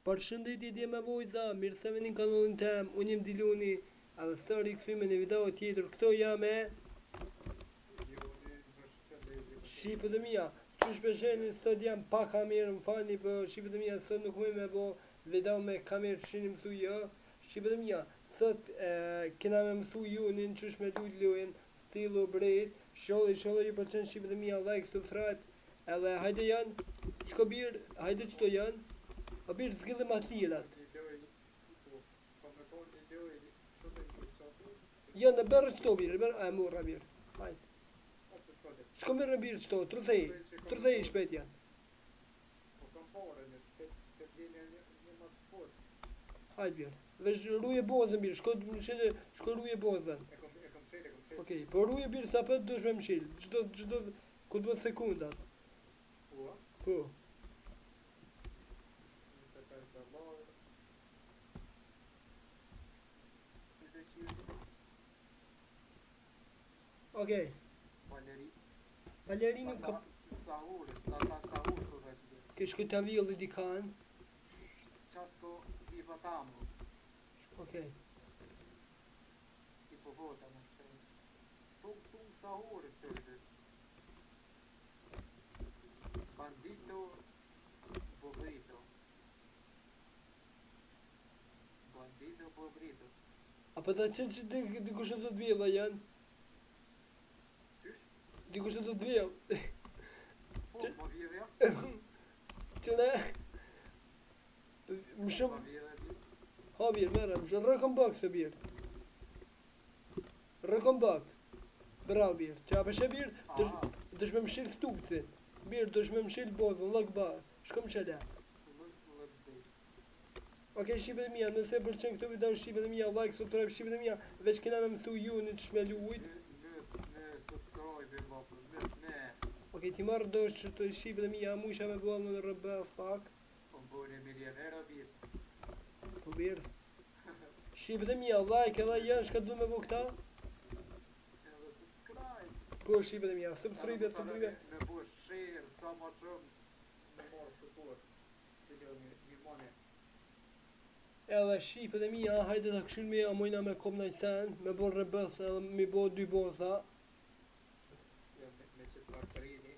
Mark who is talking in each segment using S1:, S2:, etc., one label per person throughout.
S1: Përshëndetje djem e vojza, mirë se vini në kanalin tem, unë jem Diloni, edhe sot rikthym me një video tjetër, këto jam me Shqipët e mia, qysh pe sheni sot jam pa kamerë, më falni po shqipët e mia sot nuk muj me bo video me kamerë qysh jeni mësu jo, shqipët e mia, sot e, kena me mësu Jonin qysh me lujt lojën, Steal a Brainrot, inshallah inshallah ju pëlqen shqipët e mia, like, subscribe, Edhe hajde janë, shko bir, hajde qëto janë, o bir zgjidhi ma të lirat. Jo, në bërë qëto bir, bërë, a e murra bir, hajde. Shko mirë në bir qëto, truthej, truthej shpejt janë. Hajde bir, veç ruje bozën bir, shko mshile, shko ruje bozën. Okej, po ruje bir sa për dush me mshil, çdo çdo Ku të bën sekundat?
S2: Po.
S1: Po.
S2: 25 dollar.
S1: Okej.
S2: Baleri.
S1: Balerinu ka...
S2: Sahur, tata sahur të dhe që
S1: Ke shkoj të vjellë dikan.
S2: Qato hipotamo.
S1: Okej.
S2: Hipopotamo. Tung tung sahur të Bandito Bobrito. Bandito Bobrito.
S1: A po ta që që dikush të të vjellë janë?
S2: Qysh?
S1: Dikush të të vjellë.
S2: Po, po vjedhja?
S1: Që ne? Më shumë...
S2: Po vjedhja.
S1: Ha birë, merre, më shumë rëkëm bëk të birë. Rëkëm bëk. Bravo bir. Që a peshe bir, dësh me mshil stupcin. Bir, dësh me mshil bozën, lëk ba. Shko mshele. Ok, shqipet e mia, nëse pëlqen këtë video shqipet e mia, like, subscribe shqipet e mia, veç kena me mësu ju në qysh me lujt. Ok, ti marrë do që të shqipet e mia, mujsha me bëllë në rebel pak.
S2: Po bëre milionera bir.
S1: Po bir. Shqipet e mia, like edhe janë shka du me bo këta?
S2: Edhe subscribe.
S1: Po shqipet e mia, subscribe, subscribe.
S2: Me bo share sa ma shumë me marrë support. Video një, një money.
S1: Edhe shqipet e mia, hajde ta këshyr me a mujna me kop naj sen, me bo rebirth edhe mi bo dy boza.
S2: Jo, me, me qëtë faktorini.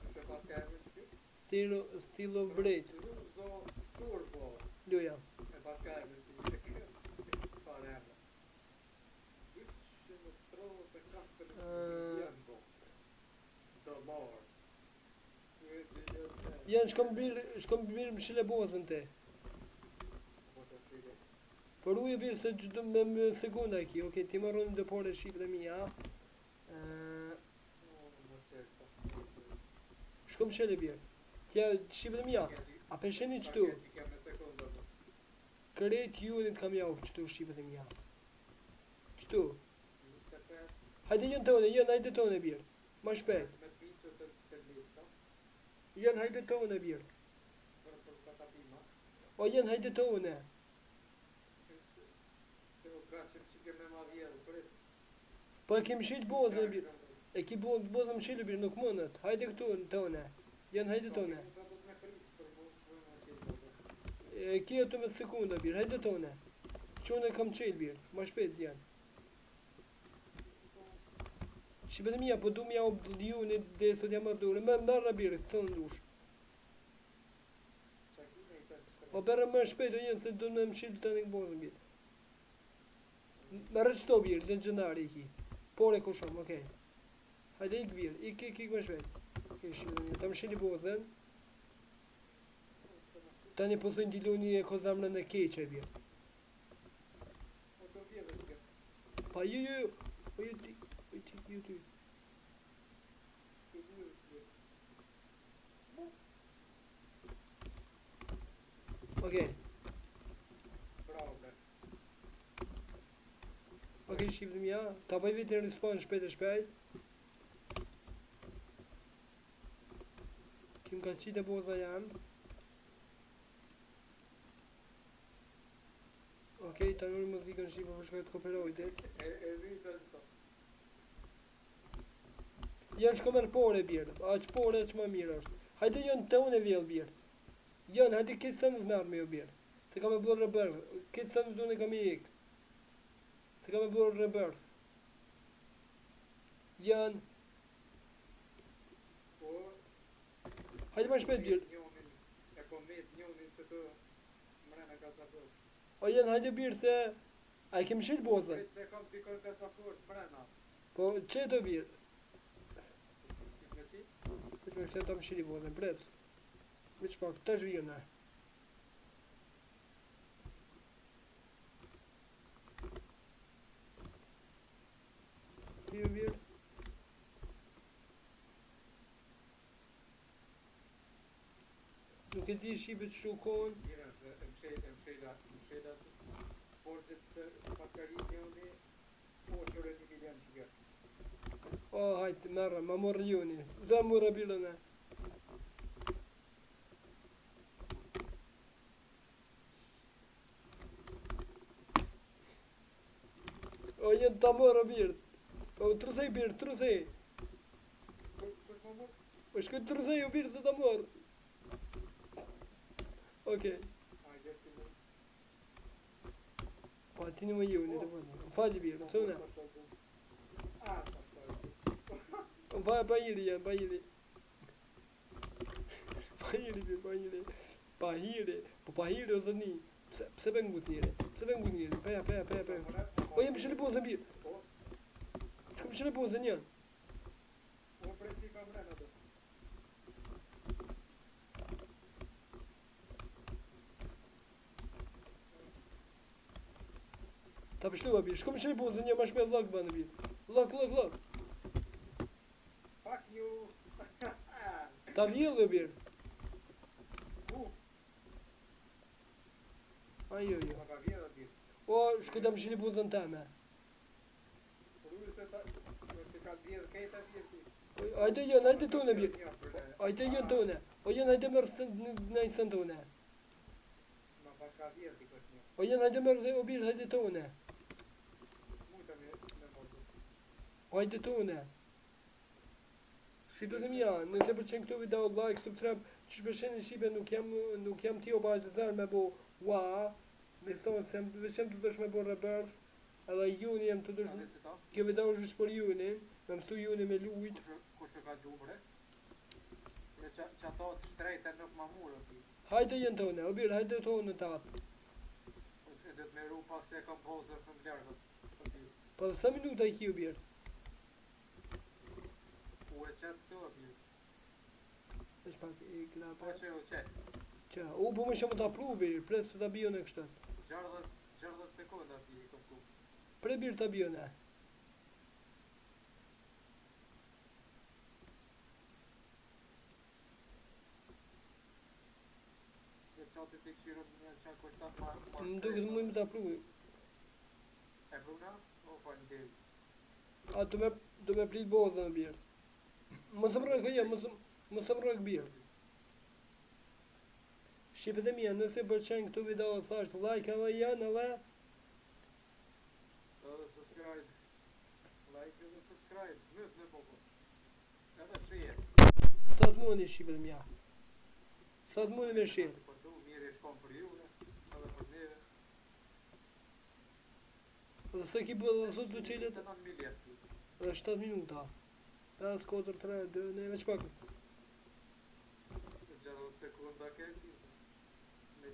S2: Qysh e pas ka emrin që ky?
S1: Steal, Steal a Brainrot.
S2: Ruzo Turbo.
S1: Luja.
S2: E pas ka emrin që ky. Fare emrin. 234 milion bo. Dollar.
S1: Janë shkon bir, shkon bir më shile bozën te.
S2: Po të shile.
S1: Po ruje bir se çdo me, me sekunda e ki. Okej, ti marroni do pore shqipet e mia. Ë, shko më shile bir. Tja shqipet e mia. A pesheni qëtu? Krejt unit kam jau qëtu shqipet e mia. Qëtu. Hajde jën tone, jën, hajde tone bir. Ma shpejt. Jën, hajde tone bir. O jën, hajde tone. Po e ki mshil bozën bir. E ki bo, bozën mshil bir, nuk mundet. Hajde këtu në tone. Jën, hajde tone. E ki aty me sekunda bir, hajde tone. Që unë e kam qel bir, ma shpejt janë. Shqipet e mia, po du m'ja u unit dhe sot jam marrë dore. Më merre bir, të thonë dush. Po bërë më shpejt o jenë se do me mshil të një bozën bir. Merre qëto bir, legendari i ki. Pore ku shumë, okej. Hajde ik bir, ik ik ik më shpejt. Okej, shqipet e mia, ta mshili bozën. Tani po thënë Diloni e ka zemrën e keqe bir. Pa ju ju, o ju ti, o ti, ju ti. Okej. Okej, shqipët e mia, ta bëj vetin respawn shpejt e shpejt. Kim ka qitë e boza jam. Okej, ta nërë muzikën shqipe për shkak të copyrightit.
S2: E, e rritën të.
S1: Janë shko merr pore bir, aq pore aq më mirë është. Hajde janë të unë e vjell bir. Janë, hajde këtë sënë të merr me jo bir. Se kam me bo rebirth. Këtë sënë të unë kam i ik. Se kam me bo rebirth. Janë.
S2: Po.
S1: Hajde ma shpejt bir.
S2: E po met njonin që të mrena ka sa fort.
S1: O jen hajde bir se a e kem shil bozën.
S2: Prit se kam dikon ka sa fort mrena.
S1: Po qe të bir.
S2: Me qit?
S1: Prit me se ta më shili bozën, prit. Veç pak, tash vjen na. Ti ju bir. Nuk e di shqipet shukon.
S2: Mira, se e mshel, e mshela, e mshela portet se paskari njoni, po qëre një milion që kërë.
S1: O, hajt, merre, ma morë juni. Dhe morë birën e. O, jenë ta morë birë. O, truthej birë, truthej.
S2: Kush më mor?
S1: O, shkoj truthej o birë se ta morë. Okej.
S2: Hajde, si mor.
S1: Po, ti në më juni, të vëni. Më fali birë, thuna.
S2: Ah, pastaj.
S1: Më fali, pa hiri janë, pa hiri. Pa hiri, birë, pa hiri. Pa hiri, po pa hiri o zëni. Pse, pse pe ngut njeri? Pse pe ngut njeri? Peja, peja, peja, peja. O jem shëri bozën birë.
S2: Po,
S1: Shkëm shëri bozën janë.
S2: po prit si kam mrena do.
S1: Ta pështua birë. Shkëm shëri bozën janë, ma shpejt llak bënë birë. Llak, llak, llak.
S2: Fuck you.
S1: Ta vjellë birë.
S2: Ku?
S1: Ai jo, jo.
S2: Ma ka vjedhë birë.
S1: O, shkoj ta mshili buzën teme.
S2: Rrugë se ta, të ka vjedhë kejta birë ti.
S1: O, Hajde jën, hajde tone birë.
S2: Një, për,
S1: Hajde jën tone. O jën, hajde merr në një sën tone.
S2: Ma pas ka vjedhë dikush një.
S1: O jën, hajde merr dhe o birë, hajde tone.
S2: Mujta me, me morë.
S1: O hajde tone. Shqipet e mia, nëse pëlqen këto video, like, subscribe, që shpeshen në Shqipe nuk jam nuk jam ti o pa zër me bo ua, me thonë se veç jam të dosh me bo rebirth, edhe juni jam të dosh,
S2: A si ta?
S1: kjo video është veç për junin, me mësu juni me lujt,
S2: Kush, kush e ka gjumë bre? Bre qa, që ato të shtrejte nuk ma murë ti.
S1: hajde jën tone, o birë, hajde tone tap.
S2: E do të me ru pak se e kam pozën shumë largët. Po ti,
S1: Po dhe sa minuta i ki o birë?
S2: u e qetë këto o birë.
S1: Veç pak i këna
S2: Po
S1: pa.
S2: që u qetë.
S1: Që, u po më shumë ta pru birë, pres se ta bio në kështu.
S2: 60, 60 sekonda ti i kom ku.
S1: Pre birë ta bio në.
S2: Dhe qatë ti këshirët në që kushton ma... ma
S1: Më duket më ta pru.
S2: E pruna? O, faleminderit.
S1: A do me do me prit bozën birë. Mos e mrrok jo, mos mos e mrrok birë. Shqipet e mia, nëse pëlqen këto video, thash like edhe janë edhe
S2: Edhe subscribe. Like edhe subscribe. Myt në popo. Edhe share.
S1: sa të mundi shqipet e mia. Sa të mundi me share.
S2: Po tu mirë i shkon për juve, edhe për neve.
S1: Dhe sa ki bë dhe sot të çelet
S2: 9 milion.
S1: edhe 7 minuta. 5 4 3 2 1 veç pak.
S2: 60 sekonda ke ti. Me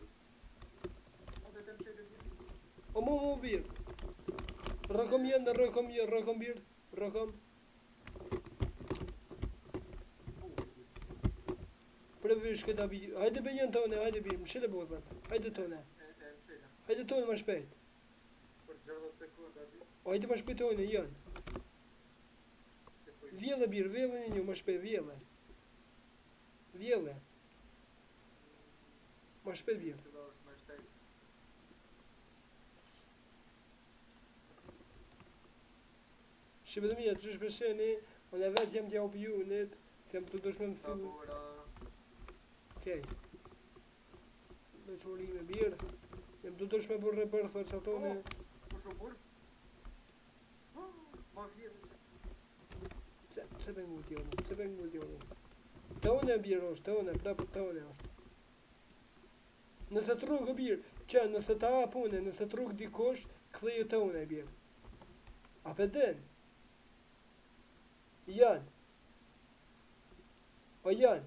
S2: Po të të mshele ti.
S1: O mo mo bir. Rrokom jën, rrokom jën, rrokom bir, rrokom. Pre bir shkoj ta bi. Hajde be jën tone, hajde bir, mshele bozën. Hajde tone.
S2: E e mshela.
S1: Hajde tone më shpejt.
S2: Për 60 sekonda ti.
S1: O hajde më shpejt tone jën.
S2: Se po i
S1: Vjelle bir, vjelle një një, më shpejt vjelle. Vjelle. Më shpejt bir.
S2: Cila është më shpejt.
S1: Shqipet e mia, që shpesheni, unë e vetë jam t'ja op junit, se jam të dush me
S2: Sa
S1: mësu.
S2: bora.
S1: Okej. Me qurime birë. Jam të dush me bërë rebirth për çatone.
S2: Kush u bur? Oh, Ma vjedhë.
S1: Pse, pse pe ngut joni? Pse pe ngut joni? Tone birë është, tone, prapë tone është. Nëse të rrugë birë, që nëse ta hap une, nëse të rrugë dikush, ktheju te une birë. A pe din? Jan. O Jan,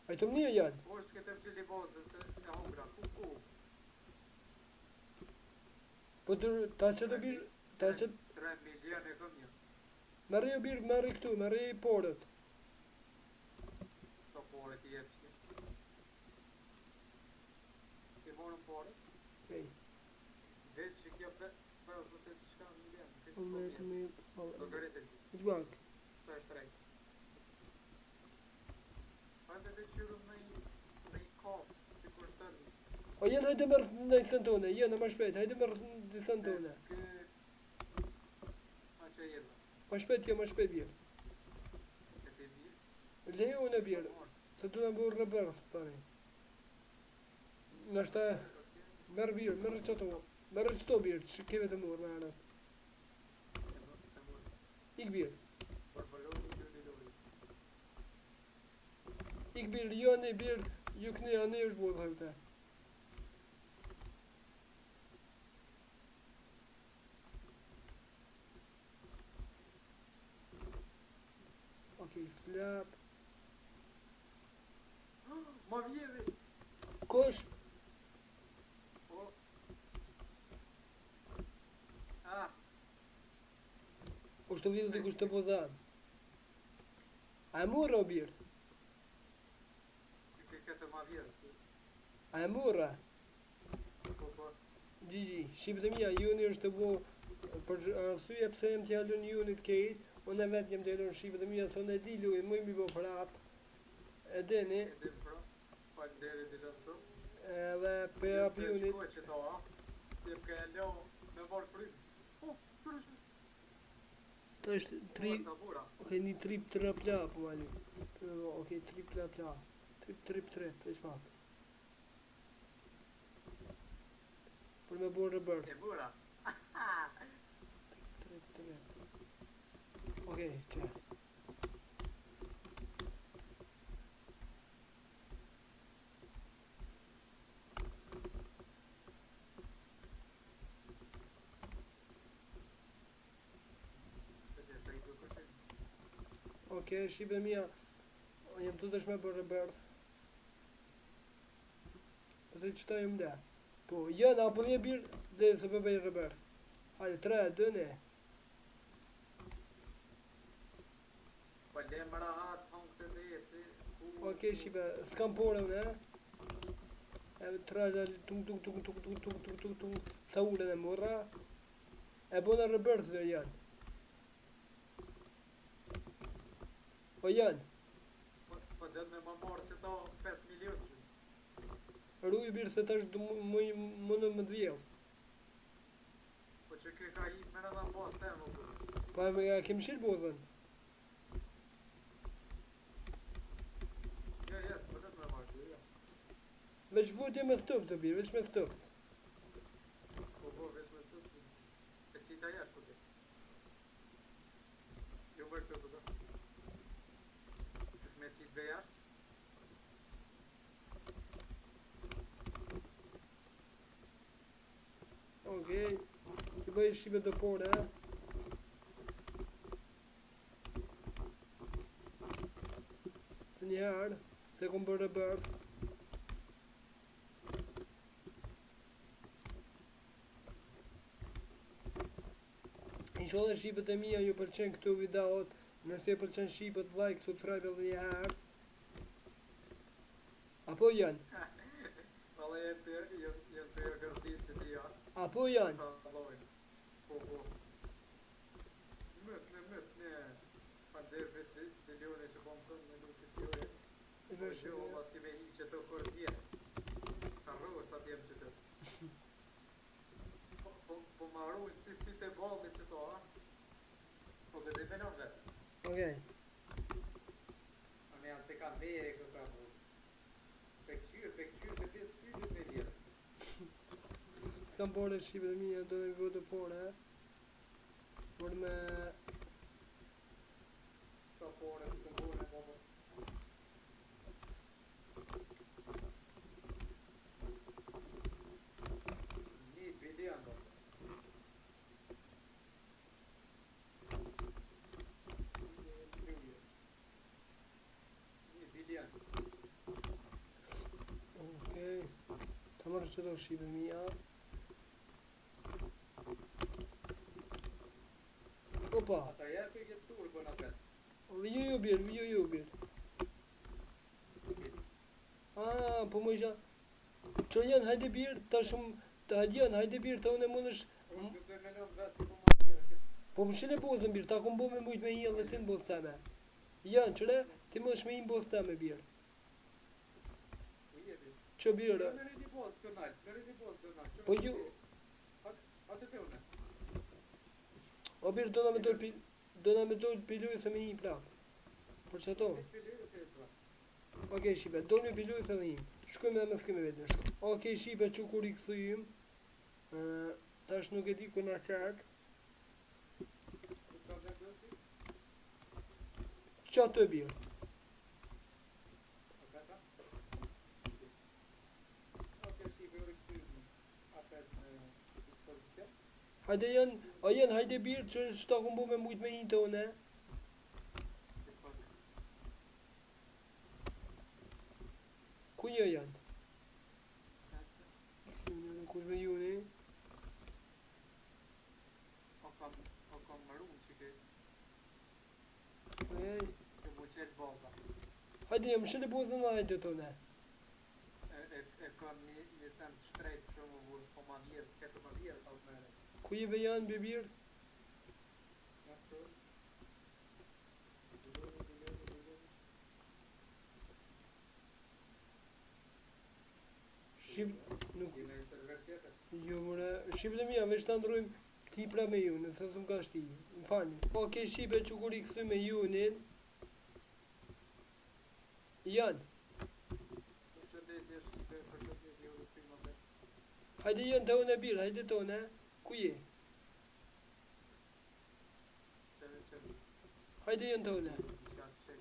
S1: a i të më një Jan?
S2: Po është këtë mshili bazën se e humbra. Ku ku?
S1: Po dur, ta që të birë, ta që
S2: 3 milion e kom një.
S1: merri o birë, merri këtu, merri porët.
S2: Sa pore ti jep që. Ti morën pore?
S1: Okej.
S2: Veç që kjo 58 shka milion.
S1: Unë të më...
S2: Llogarit e di.
S1: Veç pak.
S2: Sa është rejt. Hajde të qyrëm në i në i kap, si kur thënë.
S1: O Jan, hajde merr në i thënë Jan, më shpejt, hajde merr në i thënë tone.
S2: Kë... A që jetë?
S1: Më shpejt, jo, më shpejt birë.
S2: E ti mirë?
S1: Lejo unë birë, se du në bërë rebirth tani. Nështë merr birë, merr çato, merr çto birë, që keve të murë me anët. Ik birë, ik birë, jo ne birë, ju këne anë është bërë thëjte. Okej, flap.
S2: Ma vjedhi!
S1: Kush?
S2: Po. Ah,
S1: Është të vidhë dikush të po zanë. A e murra o birë?
S2: që këtë ma vjedhi.
S1: A e murra?
S2: Po, po.
S1: Gjigji, shqipët e mia, Juni është të bo për arsye pse jam t'ja lënë Junit kejt, unë e vetë jam t'ja lënë shqipët e mia, se unë e di luj, muj mi bo prap. E dini,
S2: E dim pra. Faleminderit Dilan shumë.
S1: edhe pe jap Junit.
S2: Shkoj që to, a? Si e ke lo me marr frymë. Po, qyre
S1: Të është tri,
S2: Ta bura.
S1: okej, një trip tre pla, po mali. Okej, trip pla pla. Trip, trip, trip, veç pak. Për me bo rebirth.
S2: E bura.
S1: Trip, trip. Okej, që.
S2: Se i bë kështë.
S1: Okej, shqipe mia, jam të dëshme për rebirth. Pse qëta jam dhe? Po, jena, apo një birë, dhe se po bëj rebirth. Hajde, 3, 2, 1.
S2: Po lem rahat, thonë këtë desi. ku-
S1: Okej, shqipe, s'kam pore unë, e? E tra, la, tung, tung, tung, tung, tung, tung, tung, tung, tung, sa ulën e morra. E bona rebirth dhe janë. O janë,
S2: Po, po do të me më marrë që to 5 milion. që.
S1: ruj birë se tash du më më në më të vjell.
S2: Po që kë ka hip me në dhe bazë të më bërë.
S1: Pa e me kem shil bozën.
S2: Jo, jo, s'po do të me marrë, jo, jo.
S1: Veç vujtje me stop të birë, veç me stop.
S2: Po, po, veç me të E qita jashtë, po ti. Jo, bërë këtë, po do. Qysh me qitë be jashtë?
S1: Okej. I bëj shqipe të pore, e? Të njëherë, se kom bërë rebirth. Inshallah shqipet e mia ju pëlqen këtu videot. Nëse ju pëlqen shqipet, like, subscribe edhe një herë. Apo janë?
S2: Valla jem të jem jem të jo gërdit që ti ja.
S1: Apo janë?
S2: Ta llojnë. Po, po. Myt, ne, myt, ne. Faleminderit Dilioni që kom kënë me lutë të tjore.
S1: E
S2: Po
S1: vesh,
S2: që valla si me hi që të kur vjet. Harrohet sa t'jem që të. Po, po, po ma ruajnë si si të ballit që to, a? Po gëzi me lënë vetë.
S1: Okej.
S2: A me janë se kam veje e këta bu. Pe këqyr, pe këqyr të pjesë syrit me vjetë.
S1: S'kam pore shqipet e mia, do të bëj të pore. Por me
S2: Sa pore, të bune, po, po.
S1: që do shqipe mia. Opa.
S2: Ata jepi këtë turbën atë.
S1: Jo, jo, bir, jo, jo, bir. Ah, po më isha... Që janë, hajde bir, ta shumë... Të hajde janë, hajde bir, të unë mund është...
S2: Unë nuk e menon vetë si po ma vjedh këtë.
S1: Po më shile bozën bir, ta kom bo me mujt me hi edhe ti në bozë teme. Janë, qëre, ti më është me hi në bozë teme bir.
S2: Po jepi.
S1: Që bir,
S2: Jo, merri një bozë të nalt, merri një bozë të nalt.
S1: Po ju-
S2: Atë te unë.
S1: o bir, do na me dojë pi... Do na me dojë piluj se me hi prap. Për që ato?
S2: Ti pilë se pra.
S1: Okej, Shqipe, do me piluj se dhe him. Shkojmë edhe me s'kemi vetën. Shko. Okej, Shqipe, që kur i këthyjmë. Tash nuk e di ku na qartë.
S2: Ku ka vendosi?
S1: Qa të bir?
S2: A ka ta? Okej, shqipe, u rikthyem apet në dispozicion.
S1: Hajde janë, a janë, hajde bir që shta kum bo me mujt me hi të une.
S2: Ti pak.
S1: Ku një janë? Kush me juni?
S2: O kam o kam mërun që ke
S1: Ej.
S2: ke mu qel baza.
S1: Hajde jam shële bozën dhe hajde të une.
S2: E e e kam një një sen të shtrejt shumë vur, po ma vjedh, këtë ma vjedh ta merre.
S1: Ku jeve janë be bir?
S2: Ja, të. Biloni, biloni, biloni.
S1: Shqip, nuk,
S2: Jena i server tjetër.
S1: jo mëre, Shqipet e mia, veç ta ndrojmë ti pra me junin, se s'm ka shti. Më falni. Okej, Shqipe që kur i kthy me junin. Janë.
S2: Përshëndetje, Shqipe, përshëndetje, u rikthyem apet.
S1: Hajde janë të une bir, hajde të une. Ku je?
S2: Qere, qere.
S1: Hajde janë të une.
S2: Diçka të shek.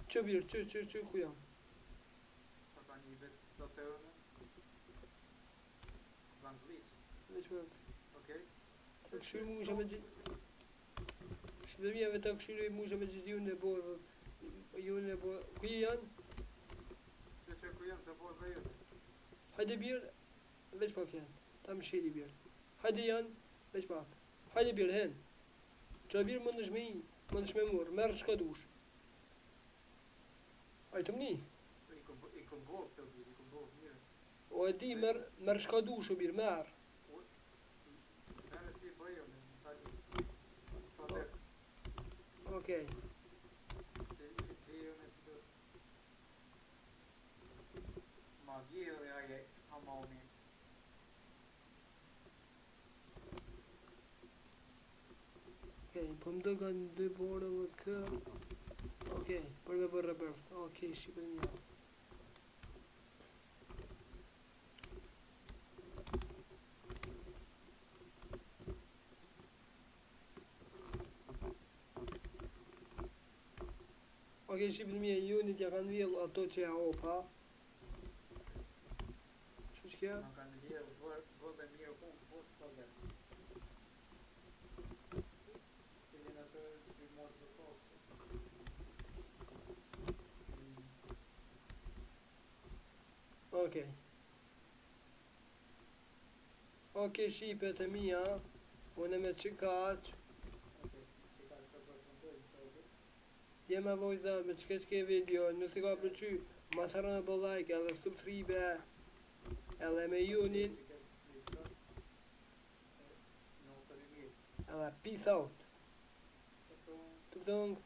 S1: Që bir, që, që, që, ku jam?
S2: Pa ka një vetë do të ënë. Van glitch,
S1: Veç më,
S2: okej?
S1: të këshyr musha me gjithë. Shqipet e mia, vetë ta këshyr musha me gjithë junin e bozës. Junin e bozës. Ku je janë?
S2: Që që ku jam të boza jote.
S1: Hajde bir, veç pak janë. Ta më sheli bir. Hajde janë, veç pak. Hajde bir, hen. Që bir mund është me i, mund është me murë, merë shka dush. Aj të mëni.
S2: I kom i kom bo këto bir, i kom bo mirë.
S1: O e di, merë, merë shka dush, o bir, merë.
S2: Merë si bëj unë, më tani. Po dhe,
S1: Okej.
S2: si si unë si do. Ma vjedhi ai hamami.
S1: Okej, po më do kanë dy borë dhe kë. Okej, për me bërë rebirth. Okej, shqipet e mia. Okej, shqipet e mia, junit ja kanë vjell ato që ja opa. Që që kjo?
S2: Ma kanë vjedh vër vë dhe mirë ku po s'ka dhe. Cilin atë dy mos të thotë.
S1: Okej. Okej, shqipet e mia, unë me qikaq,
S2: Okej, që ka të përfundojmë sot.
S1: Djema vojza me qke qke video, nëse ka pëlqy, mos harroni bë like edhe subscribe, edhe me junin,
S2: Notën e mirë.
S1: edhe peace out.
S2: Tung.
S1: Tung tung.